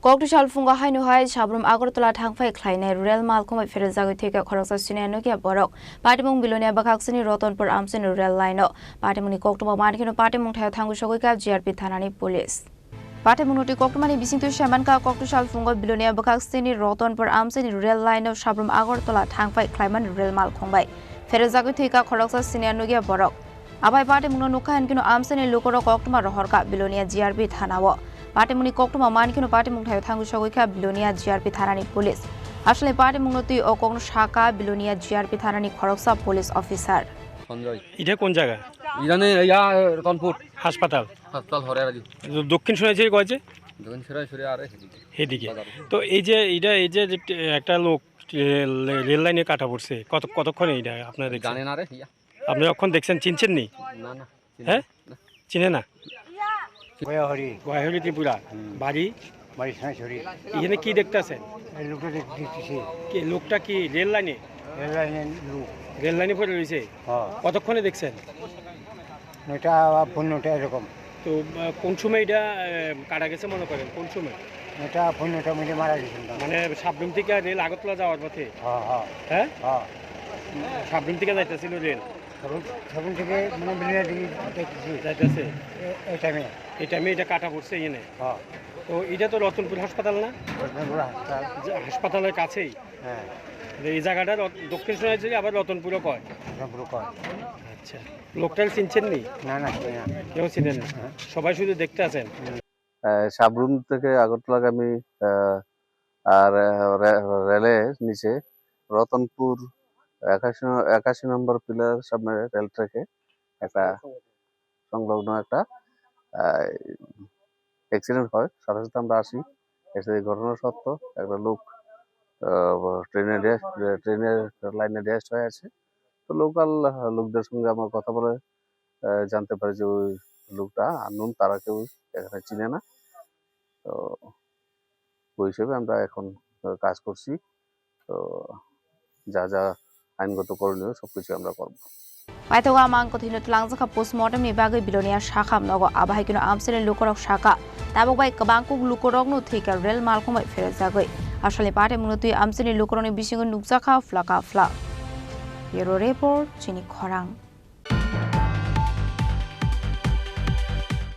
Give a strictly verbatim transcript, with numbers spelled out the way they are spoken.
Kokthai salphungo haino hai Sabrum Agartala thangphai khlainai rel malkhung bai pherejagwi thwikha khoroksa siniya nukya borok. Patimung Bilonia bwkhaksini Rotonpur amchaini rel line-o. Patimungni koktwma mankheno patimung thaio thangwi sogwikha G R P thanani police. Patimungno twi koktwmani bisingtwi saimankha, kokthai salphungo Bilonia bwkhaksini Rotonpur amchaini rel line-o Sabrum Agartala thangphai khlaimani rel malkhung bai pherejagwi thwikha khoroksa siniya nukya borok. Abai patimungno nukha hinkhe no amchaini lukurok koktwma rohorkha Bilonia G R P thanao. Patimungni koktwma mankheno patimung thaio thangwi sogwikha Bilonia G R P thanani police. Aswlai patimungno twi o kokno sakha Bilonia G R P thanani khoroksa police officer. Sanjay. এটা কোন জায়গা? ইরানে ইয়া রতনপুর। হাসপাতাল। হাসপাতাল হরে রাজি। দক্ষিণ সোনাঝুরি কয় যে? দক্ষিণ সোনাঝুরি আর এদিকে। এদিকে। বাজার। তো এই যে এটা, এই যে, যে একটা লোক, এ, লে-, রেল লাইনে কাটা পড়ছে, কত, কতক্ষণে এটা আপনারা দেখছেন? জানে না রে, ইয়া। আপনি কখন দেখছেন, চিনছেন নি? না, না, চিনি হ্যাঁ? না। চিনে না? গয়াহরি। গয়াহরি ত্রিপুরা। হুম। বাড়ি? বাড়ি সোনাঝুরি। এখানে কি দেখতে আছেন? এই লোকটা দেখ-, দেখতেছি। কি, লোকটা কি রেল লাইনে? রেল লাইনের লোক। রেল লাইনে পড়ে রয়েছে? হ্যাঁ। কতক্ষণে দেখছেন? নয়টা বা পৌনে নয়টা এরকম। তো, আহ, কোন সময় এটা, আহ, কাটা গেছে মনে করেন? কোন সময়? নয়টা পৌনে নয়টার মধ্যে মারা গেছেন তো। মানে সাবরুম থেকে রেল আগরতলা যাওয়ার পথে? হ্যাঁ, হ্যাঁ। হ্যাঁ? হ্যাঁ। সাবরুম থেকে যাইতেছিল রেল? সাবরুম, সাবরুম থেকে মানে বিলিয়া দিকে যাইতেছি। যাইতেছে? এ-, এই টাইমে। এই টাইমে এটা কাটা পড়ছে এখানে? হ্যাঁ। তো এটা তো রতনপুর হাসপাতাল না? রতনপুর হাসপাতাল। যে হাসপাতালের কাছেই? হ্যাঁ। এই জায়গাটা রত-, দক্ষিণ সোনাঝুরি আবার রতনপুরও কয়? রতনপুরও কয়। আচ্ছা। লোকটাকে চিনছেন নি? না, না, চিনি না। কেউ চিনেন না? হ্যাঁ। সবাই শুধু দেখতে আছেন? হুম। আহ, সাবরুম থেকে আগরতলাগামী, আহ, আর, আহ, রে-, রেলের নিচে রতনপুর একাশি ন-, একাশি নম্বর পিলার সামনে রেল ট্র্যাকে একটা সংলগ্ন একটা, আহ, অ্যাক্সিডেন্ট হয়। সাথে সাথে আমরা আসি, এসে ঘটনা সত্য একটা লোক, আহ, ট্রেনে ড্যাশ, ট্রেনের লাইনে ড্যাশ হয়ে আছে। তো লোকাল, আহ, লোকদের সঙ্গে আমার কথা বলে, আহ, জানতে পারি যে ওই লোকটা আননোন, তারা কেউ এখানে চিনে না। তো ওই হিসেবে আমরা এখন, আহ, কাজ করছি। তো যা যা আইনগত করণীয় সবকিছু আমরা করব। Paithago amang kwthwino twlangjakha postmortem ni bagwi Bilonia sakham nogo, abo hai kheno amchaini lukurok sakha, tabuk bai kwbang kuk lukurokno thwikha rel malkhung bai pherejagwi. Asalni patimungno twi amchaini lukurokni bisingo nukjakha phlaka phla. Bureau Report, Chini Khorang.